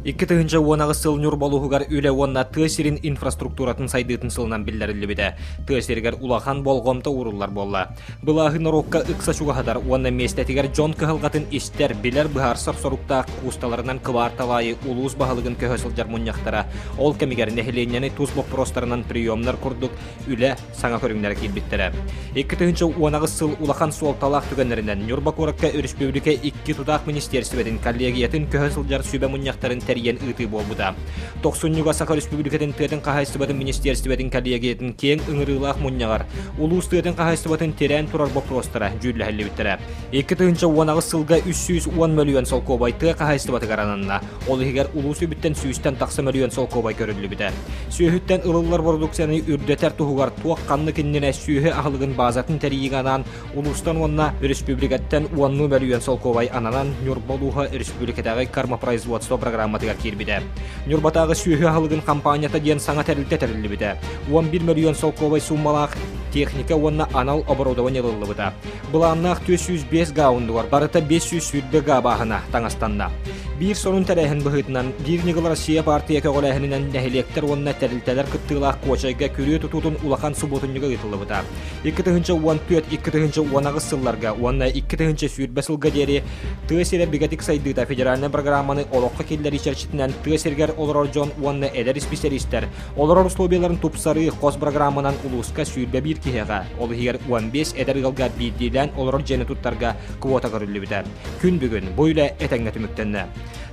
2018 сыл Ньурба улууһугар үлэ уонна тыа сирин инфраструктуратын сайдыытын сылынан биллэриллибитэ. Тыа сиригэр улахан болҕомто ууруллар буолла. Былааһы норуокка ыкса чугаһатар уонна миэстэтигэр дьон кыһалҕатын истэр, билэр, быһаарсар соруктаах куусталарынан кыбаартал аайы улуус баһылыгын көһө сылдьар мунньахтара, ол кэмигэр нэһилиэнньэни тус боппуруостарынан приемнар курдук үлэ саҥа көрүҥнэрэ киирбиттэрэ. 2018 сыл улахан суолталаах түгэннэринэн Ньурба куоракка өрөспүүбүлүкэ икки тутаах министиэристибэтин коллегиятын көһө сылдьар сүбэ мунньахтарын тэрийэн ыытыы буолбута. Тохсунньуга Саха Өрөспүүбүлүкэтин тыатын хаһаайыстыбатын министиэристибэтин коллегиятын киэҥ ыҥырыылаах мунньаҕар улуус тыатын хаһаайыстыбатын тирээн турар боппуруостара дьүүллэһиллибиттэрэ. 2018 сылга 310 мөлүйүөн солкуобай тыа хаһаайыстыбатыгар ананна. Ол иһигэр улуус үбүттэн сүүстэн тахса мөлүйүөн солкуобай көрүллүбүтэ. Сүөһүттэн ылыллар бородууксуйаны үрдэтэр туһугар туох ханнык иннинэ сүөһү аһылыгын баазатын тэрийиигэ анаан улуустан уонна өрөспүүбүлүкэттэн уоннуу мөлүйүөн солкуобай ананан Ньурба улууһа өрөспүүбүлүкэтээҕи кормопроизводство программатыгар киирбитэ. Ньурбатааҕы сүөһү аһылыгын хампаанньата диэн саҥа тэрилтэ тэриллибитэ. 11 мөлүйүөн солкуобай сууммалаах техника уонна анал оборудование ылыллыбыта. Былааннаах 405 га оннугар барыта 520 га бааһына таҥастанна. Биир сонун тэрээһин быһыытынан Биир ньыгыл Россия партия көҕүлээһининэн нэһилиэктэр уонна тэрилтэлэр кыттыылаах Куочайга күрүө тутуутун улахан субуотунньуга ыытыллыбыта. 2014-2018 сылларга уонна 2020 сылга диэри тыа сирэ бигэтик сайдыыта федеральнай программаны олоххо киллэрии чэрчитинэн тыа сиригэр олорор дьон уонна эдэр исписэлиистэр Олорор условияларын тупсарыы хос программанан улууска 21 киһиэхэ, ол иһигэр 15 эдэр ыалга биирдиилээн олорор дьиэни туттарга квота көрүллүбүтэ. Күн бүгүн бу үлэ этэҥҥэ түмүктэннэ.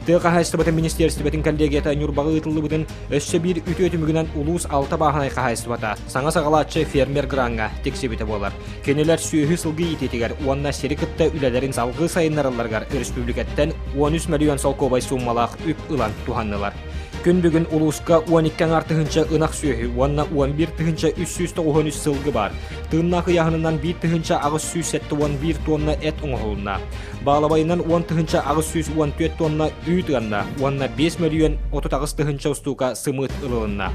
Тыа хаһаайыстыбатын министиэристибэтин коллегията Ньурбаҕа ыытыллыбытын өссө биир үтүө түмүгүнэн улуус алта бааһынай хаһаайыстыбата саҥа саҕалааччы фермер граҥҥа тиксибитэ буолар. Кинилэр сүөһү-сылгы иитиитигэр уонна сири кытта үлэлэрин салгыы сайыннаралларыгар өрөспүүбүлүкэттэн 13 мөлүйүөн солкуобай сууммалаах үп ылан туһаннылар. Күн бүгүн улууска 12 аҥаар тыһыынча ынах сүөһү уонна 11 тыһыынча 393 сылгы баар. Тыыннаах ыйааһынынан 1 тыһыынча 871 тонна эт оҥоһулунна. Баалабайынан 10 тыһыынча 814 тонна үүт ыанна уонна 5 мөлүйүөн 38 тыһыынча устуука сымыыт ылылынна.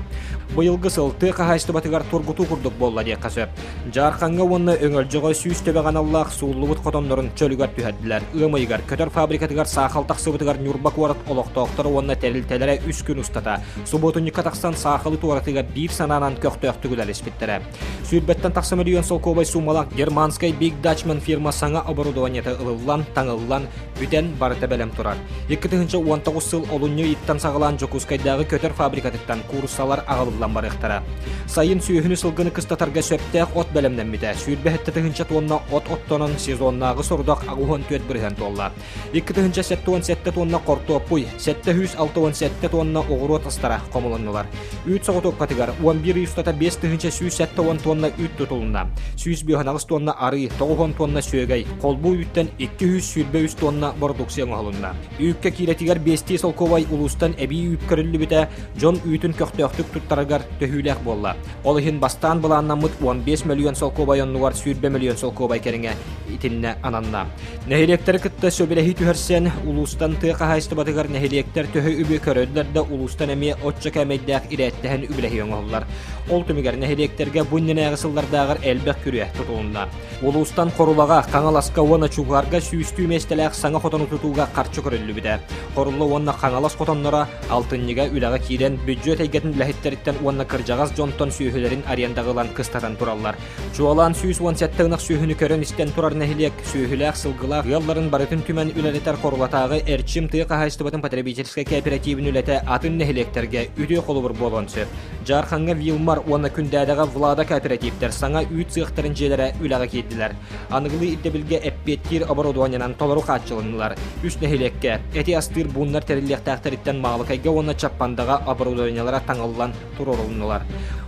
Быйылгы сыл тыа хаһаайыстыбатыгар тургутуу курдук буолла диэххэ сөп. Дьаархаҥҥа уонна Өҥөлдьөҕө 100 төбөҕө аналлаах сууллубут хотоннорун чөлүгэр түһэрдилэр. Ыам ыйыгар көтөр фабрикатыгар саахал тахсыбытыгар Ньурба куорат олохтоохторо уонна тэрилтэлэрэ үс күн устата субуотунньукка тахсан саахалы туоратыыга биир санаанан көхтөөхтүк үлэлэспиттэрэ. Сүүрбэттэн тахса мөлүйүөн солкуобай суумалаах германскай Big Dutchman фирма саҥа оборудованиета ылыллан, таҥыллан, бүтэн барыта бэлэм турар. 2019 сыл олунньу ыйыттан саҕалаан Дьокуускайдааҕы көтөр фабрикатыттан кууруссалар аҕалыллан барыахтара. Сайын сүөһүнү-сылгыны кыстатарга сөптөөх от бэлэмнэммитэ. 27 тыһыынча туонна от оттонон сезоннааҕы сорудах 84% туолла. 2077 тонна хортуоппуй, 767 тонна оҕуруот астара хомулуннулар. Үүт соҕотуопкатыгар 11 ый устата 5170 тонна үүт тутулунна. 158 тонна арыы, 90 тонна сүөгэй, холбуу үүттэн 223 тонна бородууксуйа оҥоһулунна. Үүккэ киирэтигэр биэстии солкуобай улуустан эбии үүт көрүллүбүтэ, дьон үүтүн көхтөөхтүк туттарыгар төһүүлээх буолла. Ол иһин бастаан былааннаммыт 15 мөлүйүөн солкуобай оннугар 20 мөлүйүөн солкуобай кэриҥэ итиннэ ананна. Нэһилиэктэри кытта сөбүлэһии түһэрсэн, улуустан тыа хаһаайыстыбатыгар нэһилиэктэр төһө үбү көрөллөр да улуустан эмиэ оччо кээмэйдээх ирээттэһэн үбүлэһии оҥоһуллар. Ол түмүгэр нэһилиэктэргэ бу иннинээҕи сыллардааҕар элбэх күрүө тутулунна. Улуустан Хорулаҕа, Хаҥаласка уонна Чугаарга сүүстүү миэстэлээх саҥа хотону тутууга харчы көрүллүбүтэ. Хорула уонна Хаҥалас хотонноро алтынньыга үлэҕэ киирэн, бүддьүөт эйгэтин үлэһиттэриттэн уонна кырдьаҕас дьонтон сүөһүлэрин арендаҕа ылан кыстатан тураллар. Чуолаан 117 ынах сүөһүнү көрөн-истэн турар нэһилиэк сүөһүлээх, сылгылаах ыалларын барытын түмэн үлэлэтэр Хорулатааҕы Эрчим тыа хаһаайыстыбатын потребительскай кооперативын үлэтэ атын нэһилиэктэргэ үтүө холобур буолуон сөп. Дьаархаҥҥа Вилмар уонна Күндээдэҕэ Влада кооперативтэр саҥа үүт сыахтарын дьиэлэрэ үлэҕэ киирдилэр. Аныгылыы ирдэбилгэ эппиэттиир оборудованиенан толору хааччылыннылар. Үс нэһилиэккэ эти астыыр бууннар тэриллиэхтээхтэриттэн Маалыкайга уонна Чаппандаҕа оборудованиелара таҥыллан туруорулуннулар.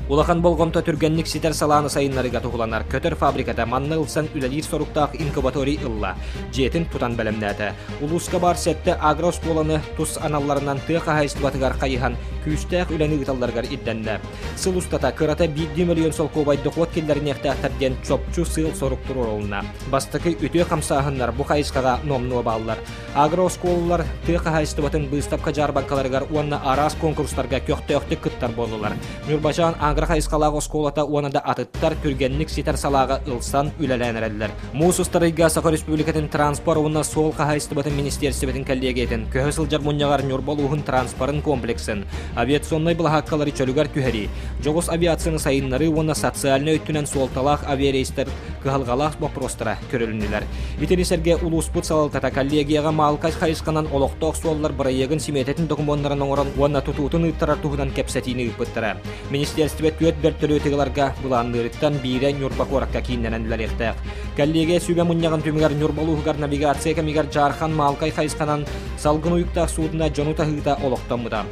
Улахан болҕомто түргэнник ситэр салааны сайыннарыыга туһуланар көтөр фабриката манна ылсан үлэлиир соруктаах инкубаторий ылла, дьиэтин тутан бэлэмнээтэ. Улууска баар сэттэ агрооскуоланы тус аналларынан тыа хаһаайыстыбатыгар хайыһан күүстээх үлэни ыыталларыгар ирдэннэ. Сыл устата кырата биирдии мөлүйүөн солкуобай дохуот киллэриниэхтээхтэр диэн чопчу сыал-сорук туруорулунна. Бастакы үтүө хамсааһыннар бу хайысхаҕа номнуо бааллар. Агрооскуолалар тыа хаһаайыстыбатын быыстапка-дьаарбаҥкаларыгар уонна араас куонкурустарга көхтөөхтүк кыттар буоллулар. Ньурбачаан агро агро хайысхалаах оскуолата уонна да атыттар түргэнник ситэр салааҕа ылсан үлэлээн эрэллэр. Муус устар ыйга Саха Республикатын транспорт уонна суол хаһаайыстыбатын министиэристибэтин коллегиятын көһө сылдьар мунньаҕар Ньурба улууһун транспорын комплексын, авиационнай былаһааккалары чөлүгэр түһэрии, дьоҕус авиацияны сайыннарыы уонна социальнай өттүнэн суолталаах авиарейстэр кыһалҕалаах боппуруостара көрүлүннүлэр. Итини сэргэ улууспут салалтата коллегияҕа Маалкай хайысханан олохтоох суоллар бырайыагын симиэтэтин докумуоннарын оҥорон уонна тутуутун ыыттарар туһунан кэпсэтиини ыыппыттара. Министиэристибэ түөрт бөртөлүөтү ыларга былаанныырыттан биирэ Ньурба куоракка кииннэнэн үлэлиэхтээх. Коллегия сүбэ мунньаҕын түмүгэр Ньурба улууһугар навигация кэмигэр Дьаархан Маалкай хайысханан салгын уйуктаах суудуна дьону таһыыта олохтоммута.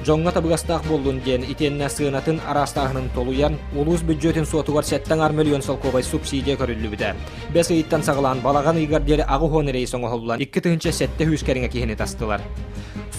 Дьоҥҥо табыгастаах буоллун диэн итиэннэ сыанатын араастааһынын толуйан, улуус бүддьүөтүн суотугар 7 миллион солкуобай субсидия көрүллүбүтэ. Бэс ыйыттан саҕалаан балаҕан ыйыгар диэри 80 рейс оҥоһуллан 2700 кэриҥэ киһини тастылар.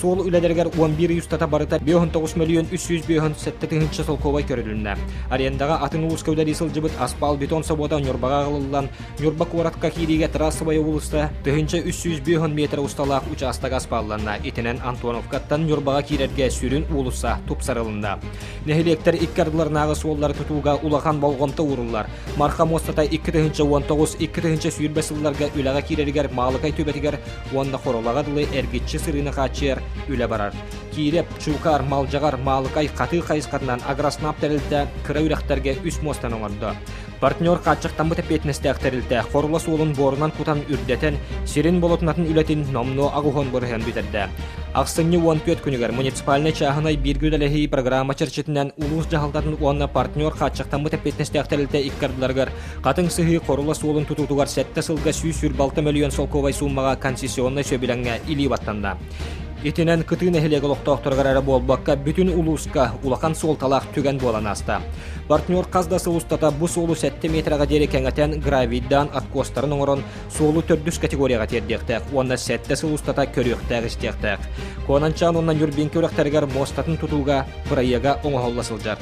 Суол үлэлэригэр 11 ый устата барыта 59 мөлүйүөн 357 тыһыынча солкуобай көрүлүннэ. Арендаҕа атын улууска үлэлии сылдьыбыт аспаал-бетон собуота Ньурбаҕа аҕалыллан, Ньурба куоратка киириигэ трассовая уулусса 1350 метр усталаах учаастага аспаалланна. Итинэн Антоновкаттан Ньурбаҕа киирэргэ сүрүн уулусса тупсарылынна. Нэһилиэктэр икки ардыларынааҕы суоллары тутууга улахан болҕомто ууруллар. Марха муостата 2019-2020 сылларга үлэҕэ киирэригэр Маалыкай түбэтигэр уонна Хоролаҕа дылы эргиччи сырыыны хааччыйар үлэ барар. Киирэп, Чуукаар, Малдьаҕар, Маалыкай, Хатыы хайысхатынан Агроснаб тэрилтэ кыра үрэхтэргэ үс муостаны оҥордо. Партнер хааччахтаммыт эппиэтинэстээх тэрилтэ Хорула суолун буорунан кутан үрдэтэн, сирин болотунатын үлэтин номнуо аҕыһон бырыһыан бүтэрдэ. Ахсынньы 14 күнүгэр муниципальнай чааһынай бииргэ үлэлэһии программа чэрчитинэн улуус дьаһалтатын уонна партнер хааччахтаммыт эппиэтинэстээх тэрилтэ икки ардыларыгар Хатыҥ Сыһыы Хорула суолун тутуутугар сэттэ сылга 126 мөлүйүөн солкуобай сууммаҕа концессионнай сөбүлэҥҥэ илии баттанна. Итинэн кытыы нэһилиэк олохтоохторугар эрэ буолбакка, бүтүн улууска улахан суолталаах түгэн буолан ааста. Партнер хас да сыл устата бу суолу 7 метрэҕэ диэри кэҥэтэн, гравийдаан откостарын оҥорон, суолу төрдүс категорияҕа тиэрдиэхтээх уонна сэттэ сыл устата көрүөхтээх-истиэхтээх. Куонанчаан уонна Ньурбиҥки үрэхтэригэр муостатын тутууга бырайыага оҥоһулла сылдьар.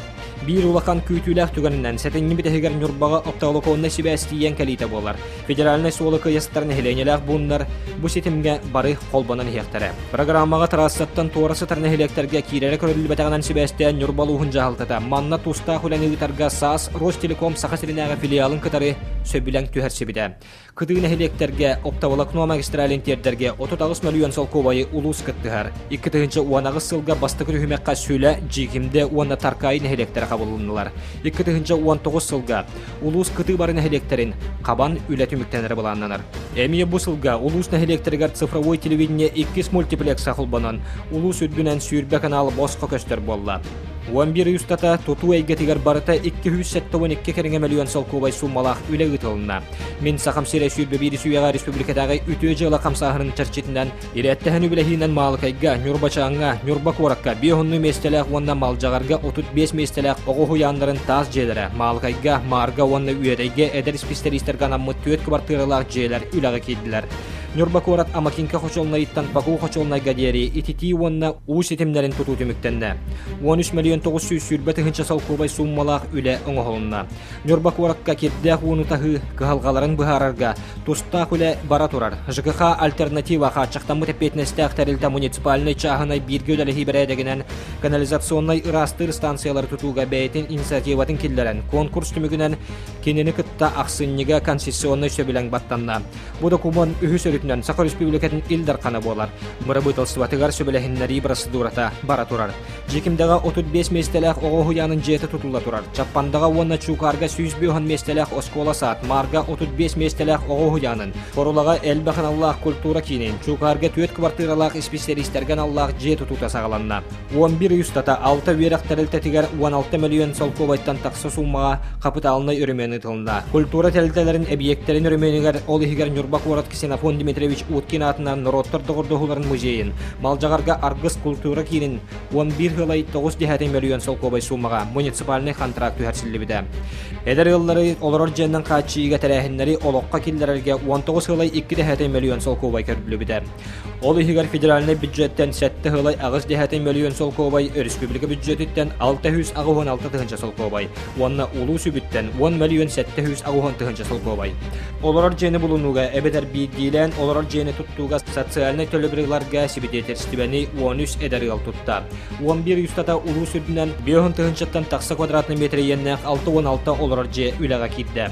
Биир улахан күүтүүлээх түгэнинэн сэтинньи бүтэһигэр Ньурбаҕа оптоволоконнай сибээс тиийэн кэлиитэ буолар. Федеральнай суолу кыйыстар нэһилиэнньэлээх бууннар бу ситимҥэ бары холбонон иһиэхтэрэ. Программаҕа трассаттан туора сытар нэһилиэктэргэ киирэрэ көрүллүбэтэҕинэн сибээстээн Ньурба улууһун дьаһалтата манна тустаах үлэни ыытарга САС Ростелеком Саха сиринээҕи филиалын кытары сөбүлэҥ түһэрсибитэ. Кытыы нэһилиэктэргэ оптоволокно магистралын тиэрдэргэ 38 мөлүйүөн солкуобайы улуус кыттыһар. 2018 сылга бастакы түһүмэххэ Сүлэ, Дьиикимдэ уонна Таркаайы нэһилиэктэрэ хабылыннылар. 2019 сылга улуус кытыы бары нэһилиэктэрин хабан үлэ түмүктэнэрэ былааннанар. Эмиэ бу сылга улуус нэһилиэктэригэр цифровой телевидение иккис мультиплекса холбонон, улуус үрдүнэн сүүрбэ канал босхо көстөр буолла. 11 ый устата тутуу эйгэтигэр барыта 272 кэриҥэ мөлүйүөн солкуобай сууммалаах үлэ ыытылынна. Мин Сахам сирэ 21 үйэҕэ республикатааҕы үтүө дьыала хамсааһынын чэрчитинэн ирээттэһэн үбүлэһиинэн Маалыкайга, Ньурбачааҥҥа, Ньурба куоракка 50 миэстэлээх уонна Малдьаҕарга 35 миэстэлээх оҕо уһуйааннарын таас дьиэлэрэ, Маалыкайга, Маарга уонна Үөдэйгэ эдэр исписэлиистэргэ анаммыт түөрт кыбартыыралаах дьиэлэр үлэҕэ киирдилэр. Ньурба куорат Амакинка хочуолунайыттан Баку хочуолунайга диэри ититии уонна уу ситимнэрин тутуу түмүктэннэ. 13 мөлүйүөн 920 тыһыынча солкуобай сууммалаах үлэ оҥоһулунна. Ньурба куоракка кирдээх ууну таһыы кыһалҕаларын быһаарарга тустаах үлэ бара турар. ЖКХ «Альтернатива» хааччахтаммыт эппиэтинэстээх тэрилтэ муниципальнай чааһынай бииргэ үлэлэһии бэрээдэгинэн канализационнай ыраастыыр станциялары тутууга бэйэтин инициативатын киллэрэн, конкурс түмүгүнэн кинини кытта ахсынньыга концессионнай сөбүлэҥ баттанна. Бу докумуон үһүс өрүтүнэн Саха Республикатын Ил Дархана буолар. Бырабыыталыстыбатыгар сөбүлэһиннэрии процедурата бара турар. Дьиикимдэҕэ 35 миэстэлээх оҕо уһуйаанын дьиэтэ тутулла турар. Чаппандаҕа уонна Чуукаарга 150 миэстэлээх оскуола-саад, Маарга 35 миэстэлээх оҕо уһуйаанын, Хорулаҕа элбэх аналлаах культура киинин, Чуукаарга 4 квартиралаах исписэлиистэргэ аналлаах дьиэ тутуута саҕаланна. 11 ый устата алта үөрэх тэрилтэтигэр 16 мөлүйүөн солкуобайтан тахса сууммаҕа хапытаалынай өрөмүөн ыытылынна. Культура тэрилтэлэрин эбийиэктэрин өрөмүөнүгэр, ол иһигэр Ньурба куорат Ксенофонт Дмитриевич Уткин аатынан норуоттар доҕордоһууларын музейын, Малдьаҕарга Аргыс культура киинин 11 ыалай 9 десятый мөлүйүөн солкуобай суумаҕа муниципальнай хантараак түһэрсиллибитэ. Эдэр ыаллары олорор дьиэнэн хааччыйыыга тэрээһиннэри олоххо киллэрэргэ 19 ыалай 2 десятый мөлүйүөн солкуобай көрүллүбүтэ. Ол иһигэр федеральнай бюджеттэн сэттэ сылай аҕыс десятый мөлүйүөн солкуобай, өрөспүүбүлүкэ бюджетиттэн 686 тыһыынча солкуобай уонна улуус үбүттэн 10 мөлүйүөн 780 тыһыынча солкуобай. Олорор дьиэни булунууга эбэтэр биирдиилээн олорор дьиэни туттууга социальнай төлөбүр ыларга сибидиэтэлистибэни 13 эдэр ыал тутта. 11 устата улуус үрдүнэн 50 тыһыынчаттан тахса квадратный метр иэннээх 66 олорор дьиэ үлэҕэ киирдэ.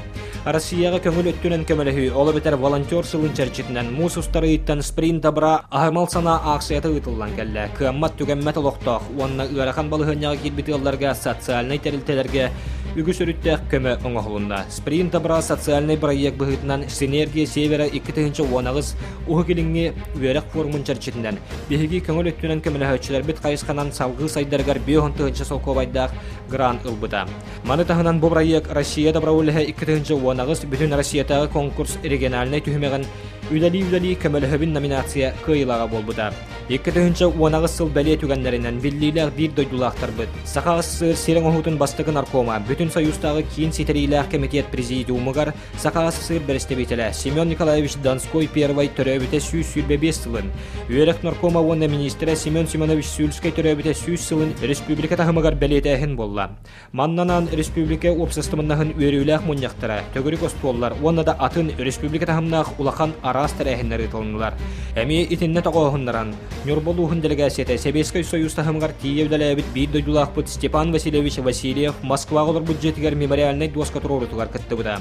Россияҕа көҥүл өттүнэн көмөлөһүү, ол эбэтэр волонтер сылын чэрчитинэн муус устар ыйыттан Спринт добра аһымал санаа аахсыйата ыытыллан кэллэ. Кыаммат-түгэммэт олохтоох уонна ыарахан балаһыанньаҕа киирбит ыалларга социальнай тэрилтэлэргэ үгүс өрүттээх көмө оҥоһулунна. Спринт добра социальнай бырайыак быһыытынан Синергия Севера 2018 Уһук Илиҥҥи үөрэх форумун чэрчитинэн биһиги көҥүл өттүнэн көмөлөһөөччүлэрбит хайысханан салгыы сайдарыгар 50 тыһыынча солкуобайдаах грант ылбыта. Маны таһынан бу бырайыак Россия доброволеһа 2018 бүтүн Россиятааҕы конкурс региональнай түһүмэҕин Үлэлии-үлэлии көмөлөһөбүн номинация кыайыылааҕа буолбута. 2018 сыл бэлиэ түгэннэринэн биллиилээх биир дойдулаахтарбыт Саха АССР сир оҥоһуутун бастакы наркома, Бүтүн Союзтааҕы киин ситэриилээх кэмитиэт президиумугар Саха АССР бэрэстэбиитэлэ Семен Николаевич Донской I төрөөбүтэ 125 сылын, үөрэх наркома уонна министрэ Семен Семенович Сюльскай төрөөбүтэ 100 сылын республика таһымыгар бэлиэтээһин буолла. Маннанан республика уопсастыбаннаһын үөрүүлээх мунньахтара, төгүрүк остуоллар уонна да атын республика таһымнаах улахан араас тэрээһиннэр ыытылыннылар. Эмиэ итиннэ тоҕооһуннаран, Ньурба улууһун дэлэгээссийэтэ Сэбиэскэй Союз таһымыгар тиийэ үлэлээбит биир дойдулаахпыт Степан Васильевич Васильев Москваҕа олорбут дьиэтигэр мемориальнай дуоска туруорутугар кыттыбыта.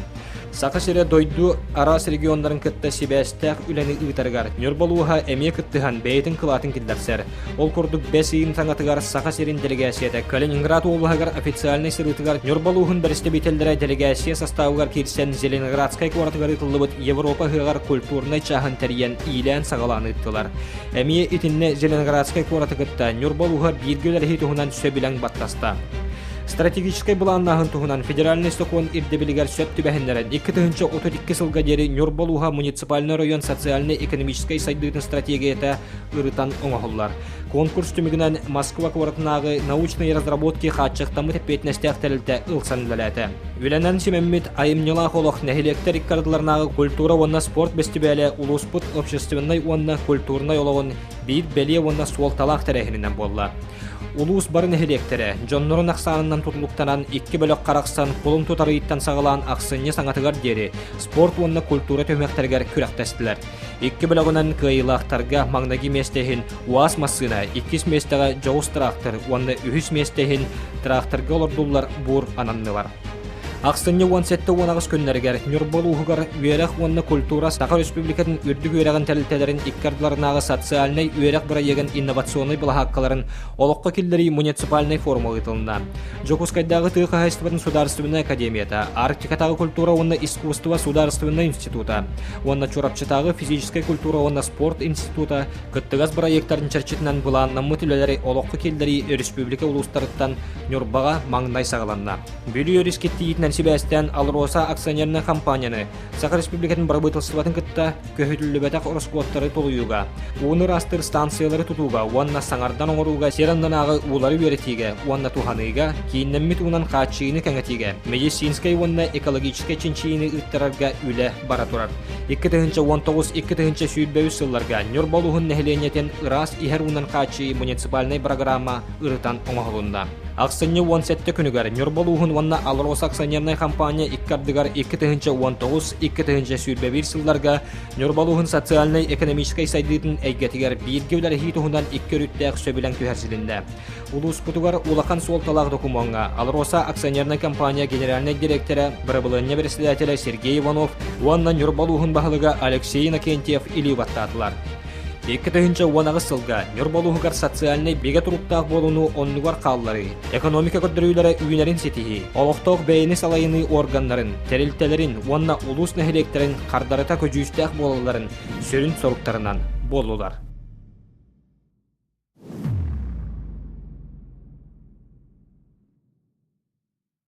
Саха сирэ дойду араас регионнарын кытта сибээстээх үлэни ыытарыгар Ньурба улууһа эмиэ кыттыһан бэйэтин кылаатын киллэрсэр. Ол курдук бэс ыйын саҥатыгар Саха сирин дэлэгээссийэтэ Калининград уобалаһыгар официальнай сырыытыгар Ньурба улууһун бэрэстэбиитэллэрэ дэлэгээссийэ састаабыгар киирсэн Зеленоградскай куоратыгар ыытыллыбыт Европа ыһыаҕар культурнай чааһын тэрийэн иилээн-саҕалаан ыыттылар. Эмиэ итиннэ Зеленоградскай куораты кытта Ньурба улууһа бииргэ үлэлэһии туһунан сөбүлэҥ баттаста. Стратегическай былааннааһын туһунан федеральнай сокуон ирдэбилигэр сөп түбэһиннэрэн 2032 сылга диэри Ньурба улууһа муниципальнай оройуон социальнай-экономическай сайдыытын стратегията ырытан оҥоһуллар. Конкурс түмүгүнэн Москва куоратынааҕы научнай разработки хааччахтаммыт эппиэтинэстээх тэрилтэ ылсан үлэлээтэ. Үлэнэн симэммит айымньылаах олох нэһилиэктэр икки ардыларынааҕы культура уонна спорт бэстибээлэ улууспут общественнай уонна культурнай олоҕун биир бэлиэ уонна суолталаах тэрээһининэн буолла. Улуус бары нэһилиэктэрэ дьоннорун ахсаанынан тутулуктанан икки бөлөх харахсан кулун тутар ыйыттан саҕалаан ахсынньы саҥатыгар диэри спорт уонна культура түһүмэхтэригэр күрэхтэстилэр. Икки бөлөҕүнэн кыайыылаахтарга маҥнайгы миэстэ иһин УАЗ массыына, иккис миэстэҕэ дьоҕус трактор уонна үһүс миэстэ иһин тракторга олордуллар бур ананнылар. Ахсынньы 17-18 күннэригэр Ньурба улууһугар үөрэх уонна культура Саха Республикатын үрдүк үөрэҕин тэрилтэлэрин икки ардыларынааҕы социальнай үөрэх бырайыагын инновационнай былаһааккаларын олоххо киллэрии муниципальнай форума ыытылынна. Дьокуускайдааҕы тыа хаһаайыстыбатын судаарыстыбаннай академията, Арктикатааҕы культура уонна искусство судаарыстыбаннай института уонна Чурапчытааҕы физическэй культура уонна спорт института кыттыгас бырайыактарын чэрчитинэн былааннаммыт үлэлэри олоххо киллэрии өрөспүүбүлүкэ улуустарыттан Ньурбаҕа маҥнай саҕаланна. Бүлүү өрүс киттиитинэн сибээстээн АЛРОСА акционернай компанияны Саха Республикатын бырабыыталыстыбатын кытта көһүтүллүбэтэх ороскуоттары толуйууга, ууну ыраастыыр станциялары тутууга уонна саҥардан оҥорууга сир аннынааҕы уулары үөрэтиигэ уонна туһаныыга, кииннэммит уунан хааччыйыыны кэҥэтиигэ, медицинскэй уонна экологическай чинчийиини ыыттарарга үлэ бара турар. 2019-2023 сылларга Ньурба улууһун нэһилиэнньэтин ыраас иһэр уунан хааччыйыы муниципальнай программа ырытан оҥоһулунна. Ахсынньы 17 күнүгэр Ньурба улууһун уонна АЛРОСА акционернай компания икки ардыгар 2019-2021 сылларга Ньурба улууһун социальнай-экономическай сайдыытын эйгэтигэр бииргэ үлэлэһии туһунан икки өрүттээх сөбүлэҥ түһэрсилиннэ. Улууспутугар улахан суолталаах докумуоҥҥа АЛРОСА акционернай компания генеральнай директора, бырабылыанньа председателэ Сергей Иванов уонна Ньурба улууһун баһылыга Алексей Иннокентьев илии баттаатылар. 2018 сылга Ньурба улууһугар социальнай бигэ туруктаах буолууну оннугар хаалларыы, экономика көрдөрүүлэрэ үүнэрин ситиһии, олохтоох бэйэни салайыныы органнарын, тэрилтэлэрин уонна улуус нэһилиэктэрин хардарыта көдьүүстээх буолалларын сүрүн соруктарынан буоллулар.